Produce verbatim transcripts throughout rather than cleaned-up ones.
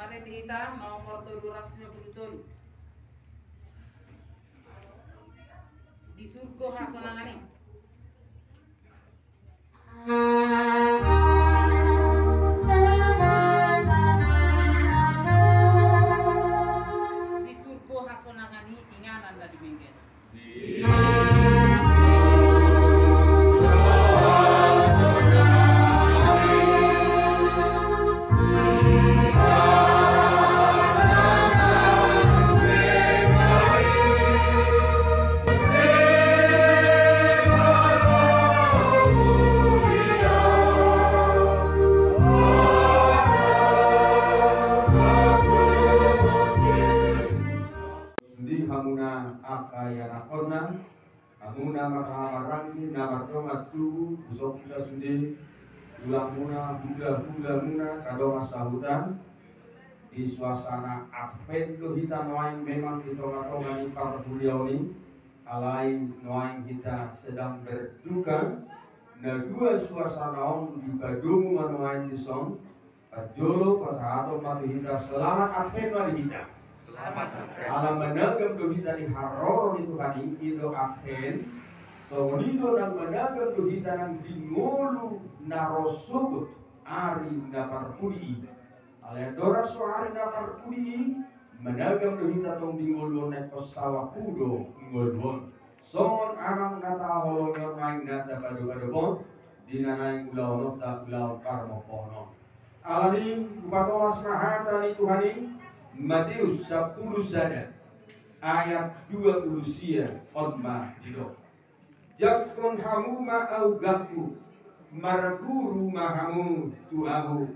Ari di hita nomor tolu ratus lima puluh tolu. Di surgo hasonangan i. Di surgo hasonangan i, inganan na dumenggan. Sude hamuna angka ianakhonna, hamuna marhaha maranggi na mardongan tubu, husok hita sude tulangmuna, hula-hulamuna, tadongan sahuta. Di suasana Advent do hita nuaeng memang di tonga-tonga ni parhuriaon i, alai nuaeng hita sedang berduka, na dua suasana on dipadomu ma nuaeng dison. Parjolo pasahaton ma tu hita selamat Advent ma di hita. Selamat Advent. Ala managam do hita di haroro ni Tuhan i, i do Advent. Songon i do nang managam do hita nang di ngolu na ro sogot ari na parpudi i. Alai andorang so ari na parpudi i, managam do hita tong di ngolu on, naeng sawa hu do ngolu on. Songon amang na tahaholongi on, naeng na tapadopadophon di na naeng ulaononta, ulaon parmomponon. Alani i hupatolhas ma hata ni Tuhan i, Mateus sampulu sada ayat dua pulu sia, on ma didok: Jangkon hamu ma augangku, marguru ma hamu tu ahu.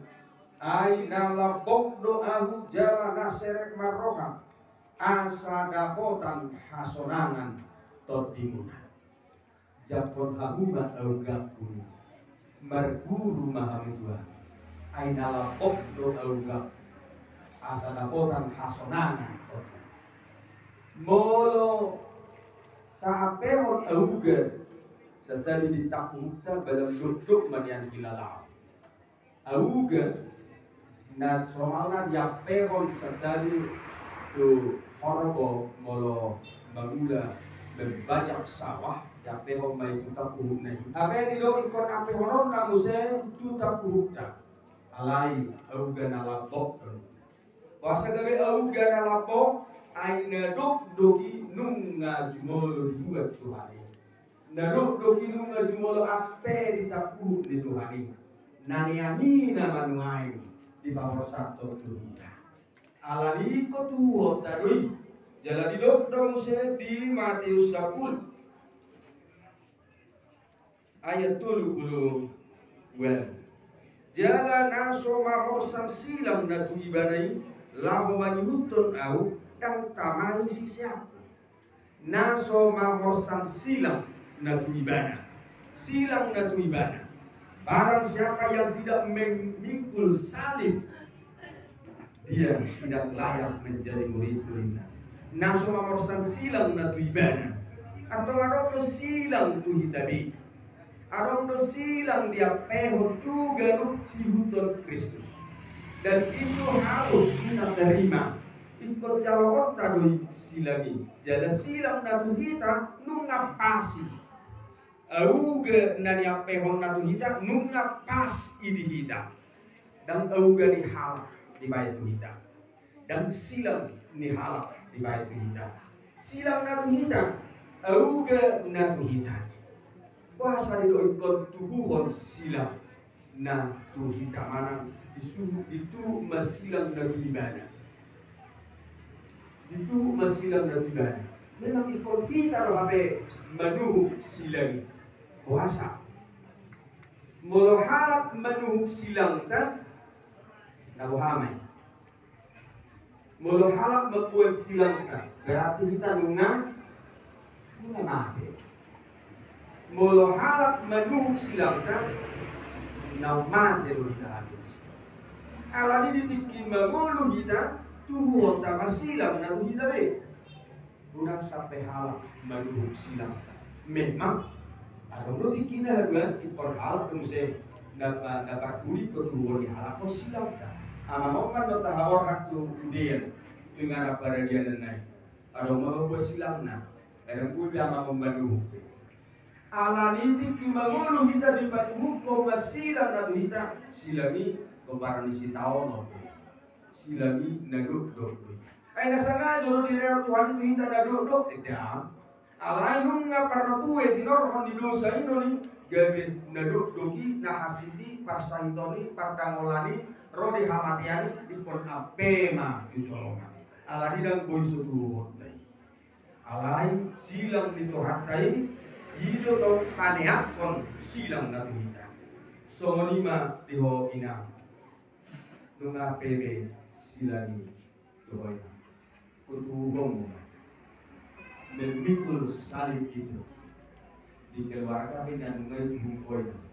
Ai na lambok do ahu jala na serep marroha, asa dapotan hasonangan tondimuna. Jangkon hamu ma augangku, marguru ma hamu tu ahu. Ai na lambok do augangku, asa dapotan hasonangan tondimuna. Molo taampehon auga santabi di tangkuhukta, balang dokdok ma nian hilalaon. Auga na somalna diampehon santabi tu horbo, molo mangula, membajak sawah, diampehon ma i tu tangkuhukna i. Hape didok ingkon ampehononna muse tu tangkuhukta. Alai auga na lambok do. Boasa gabe auga na lambok? Ai na dokdok i nunga jumolo dibuat Tuhan i. Na dokdok i nunga jumolo ampe di tangkuhuk ni Tuhan i. Na nian i na ma nuaeng dipahorsahon tu hita. Alani i ingkon tuhuhonta do i. Jala didok do muse di Mateus sampulu ayat tolu pulu ualu: Jala na so mamorsan silang na tu ibana i laho mangihuthon ahu, ndang tama i siseanku. Na so mamorsan silang na tu ibana. Silang na tu ibana. Barang siapa yang tidak memikul salib, dia tidak layak menjadi muridku, ninna. Na so mamorsan silang na tu ibana. Antong adong do silang tu hita be. Adong do silang diampehon tu ganup siihuthon Kristus. Dan itu harus kita terima. Ingkon jaloonta do i silang i. Jala silang na tu hita nunga pas i. Auga na niampehonna tu hita nunga pas i di hita. Ndang auga ni halak dibaen tu hita. Ndang silang ni halak dibaen tu hita. Silang na tu hita, auga na tu hita. Boasa didok ingkon tubuhon silang na tu hita manang disuhut, dituhuk ma silang na tu ibana. Dituhuk ma silang na tu ibana. Memang ingkon hita do hape manuhuk silang i. Boasa? Molo halak manuhuk silangta, na boha ma i? Molo halak mamboan silangta, berarti hita nunga, nunga mate. Molo halak manuhuk silangta, naung mate do hita habis. Alani di tingki mangolu hita, tuhuhonta ma silang na tu hita be. Unang sampe halak manuhuk silangta. Memang adong do tingkina haduan, ingkon halak do muse na, na, na parpudi ingkon tuhuhon ni halak on silangta. Amang on mandok tahaborhat tu udean, tu inganan paradianan nai. Adong ma mambuat silangna, ai ndang boi be amang on manuhuk be. Alani tingki mangolu hita di patuhuk, ma silang na tu hita, silang i gomparan ni sitaonon be. Silang i na dokdok be. Ai na sangajo do direhon Tuhan i tu hita na dokdok? Ndang. Alai nunga parbue tinorhon ni dosa i do ni, gabe na dokdok i, na hansit i, parsahiton i, pardangolan i, ro di hamatean i, ingkon ampe ma tu jolma. Alani ndang boi so tuhohonta i. Alai silang ni Tuhanta i, i do tong paneakhon silang na tu hita. Songon i ma di ho inang. Nunga ampe be silang i tu ho inang. Untuk umum, memikul salib itu di keluarga pe na nunga i tu ho inang.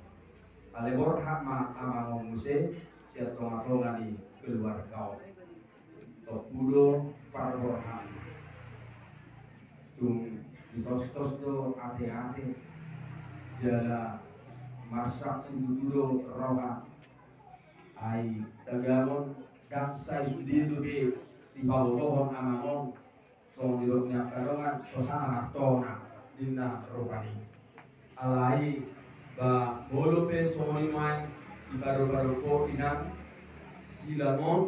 Alai borhat ma amang on muse sian tongatonga ni keluarga on. Tompu do parborhat. Tung ditostos do ateate, jala marsak situtu do roha. Ai tagamon, ndang sai sude dope dipabotohon amang on. Songon didok ni angka dongan, so sanga martona, ninna rupani. Alai ba molo pe songon i ma i, dipadopadophon inang, silang on,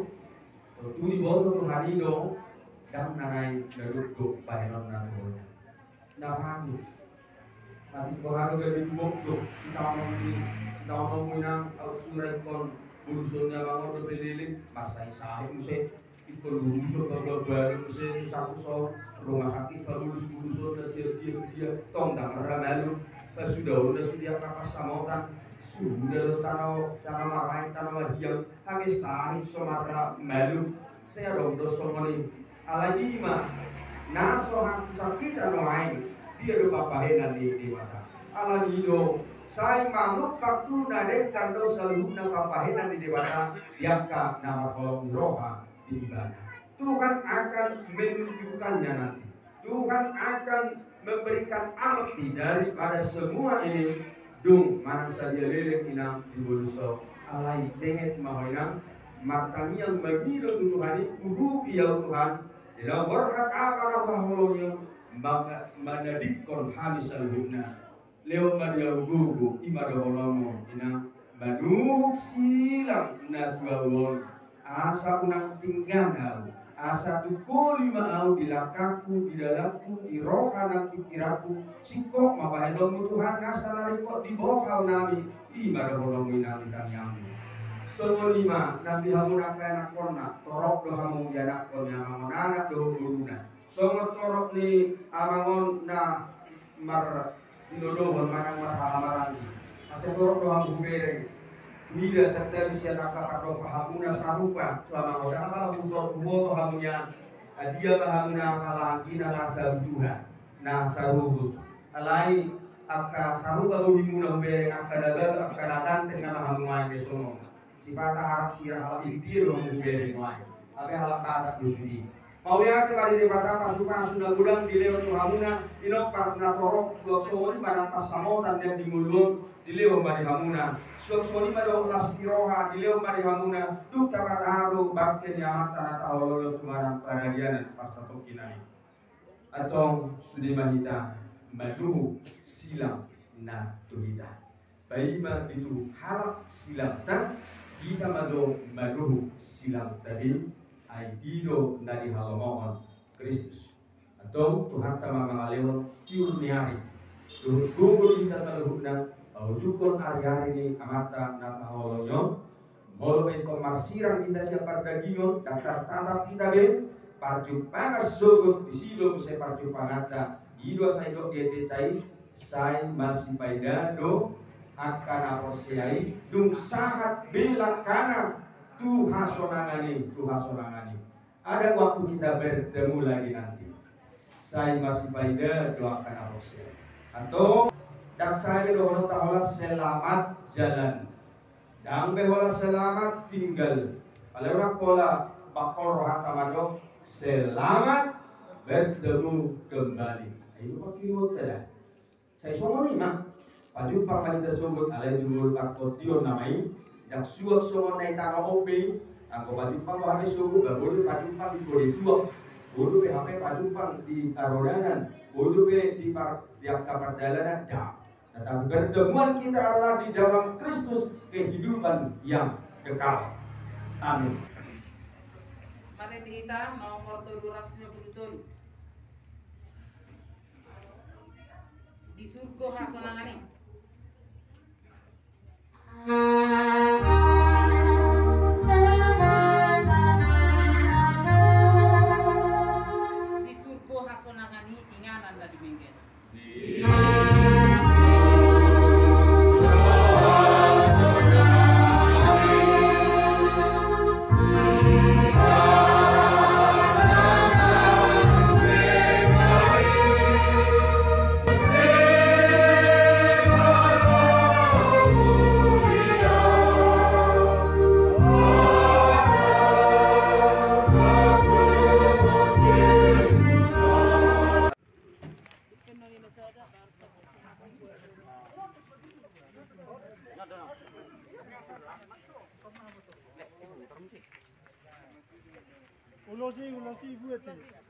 tontu diboto Tuhan i do, ndang na naeng na dokdok bahenonna tu ho inang. Na patut. Atik boha do gabe dumokdok sitaononmu, sitaononmu inang, aut sura ingkon boluson ni amang on dope leleng, marsahisahi muse. Ingkon boluson, babalbalu muse, sakuso, rumah sakit, pabolus-boluson na sian dia tu dia, tong ndang ra malum. Pasudaonna sude angka pansamotan, suda do tano, tano marain, tano mahiang, hage sahit so ra malum. Sai adong do songon i. Alai i ma na so hantusan hita nuaeng, dia do pambahenan ni Debata. Alani i do, sai manumpak tu na denggan do saluhutna pambahenan ni Debata di angka na marholong ni roha di Ibana. Tuhan akan menunjukkannya nanti. Tuhan akan memberikan arti daripada semua ini. Dung manang sadia leleng inang di bolus on. Alai tenget ma ho inang, martangiang mangido tu Tuhan i, urupi ahu Tuhan, di na borhat angka na huhaholongi on, manga-, manadingkon hami saluhutna. Lehon ma di ahu gogo, i ma dohononmu inang, manuhuk silang na tu ahu on. Asa unang tinggang ahu, asa tungkoli ma ahu di langkangku, di dalanku, di roha nang pingkiranku, singkop ma bahenonmu Tuhan, asa na ringkot di bohal nami, i ma dohononmu inang di tangiangmu. Songon i ma nang di hamu angka ianakhonna, torop do hamu ianakhon ni amang on, anak dohot boruna. Songon torop ni amang on na mar-, tinodohon manang marhahamaranggi. Asa torop do hamu hubereng. Huida santabi sian angka pardompahanmuna sarupa tu amang on. Ndang apala hutor-, huboto hamu nian. Adia ma hamu na hahamaranggi na sabutuha, na saruhut. Alai angka sarupa bohimuna hubereng, angka na balu, angka na ganteng nama hamu nuaeng be songon. Sipata halak hira, halak India do hamu hubereng nuaeng. Hape halak Batak do sude. Mauliate ma di Debata pasupasu na godang dilehon tu hamuna, inompar na torop, suang songon i ma nang pansamotan nian di ngolu on, dilehon ma di hamuna. Suang songon i ma dohot las ni roha, dilehon ma di hamuna, dung tapataru bangke ni Amanta na tahaholongi on tu inganan paradianan parsatongkinan i. Antong sude ma hita manuhuk silang na tu hita. Paima dituhuk halak silangta, hita ma jo manuhuk silangta be, ai i do na dihalomohon Kristus. Antong Tuhanta ma mangalehon tiur ni ari dohot gogo di hita saluhutna, paunjukkon ariari ni Amanta na tahaholongi on. Molo pe ingkon marsirang hita sian pardagingon, ndang tartatap hita be, parjumpangan sogot disi do muse parjumpanganta. I do asa didok di endenta i, sai marsipaida do angka na porsea i, dung sahat be langkana tu hasonangan i, tu hasonangan i. Ada waktu kita bertemu lagi nanti. Sai marsipaida do angka na porsea. Antong, ndang saja dohononta holan selamat jalan. Ndang be holan selamat tinggal. Alai unang pola bangkol rohanta mandok selamat bertemu kembali. Ayo pakirimon tada. Sai songon i ma. Pajumpang ma hita sogot, alai di ngolu partondion nama i. Ndang suang songon na di tano on be. Anggo pajumpang do hape sogot, ba boi do pajumpang di Pode Tuak, boi do pe hape pajumpang di Tarodanan, boi do pe di par-, di angka pardalanan, da. Tetapi pertemuan kita adalah di dalam Kristus, kehidupan yang kekal. Amin. Marende hita, nomor tolu ratus lima puluh tolu. Di surgo hasonangan i. Di surgo hasonangan i, inganan na di menggena. Ulosi, ulosi, buat.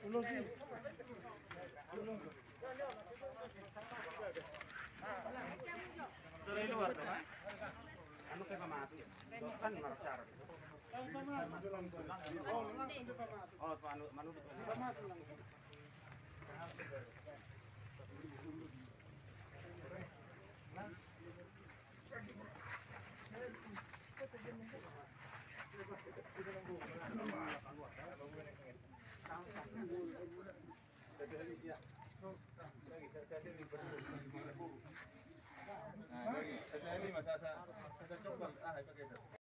Ulosi. Ulosi. Sudah di luar tuh, kan? Anu kayak pamasuk. Kan marah cara. Oh, langsung dia pamasuk. Oh, panu-, manurut. Pamasuk langsung.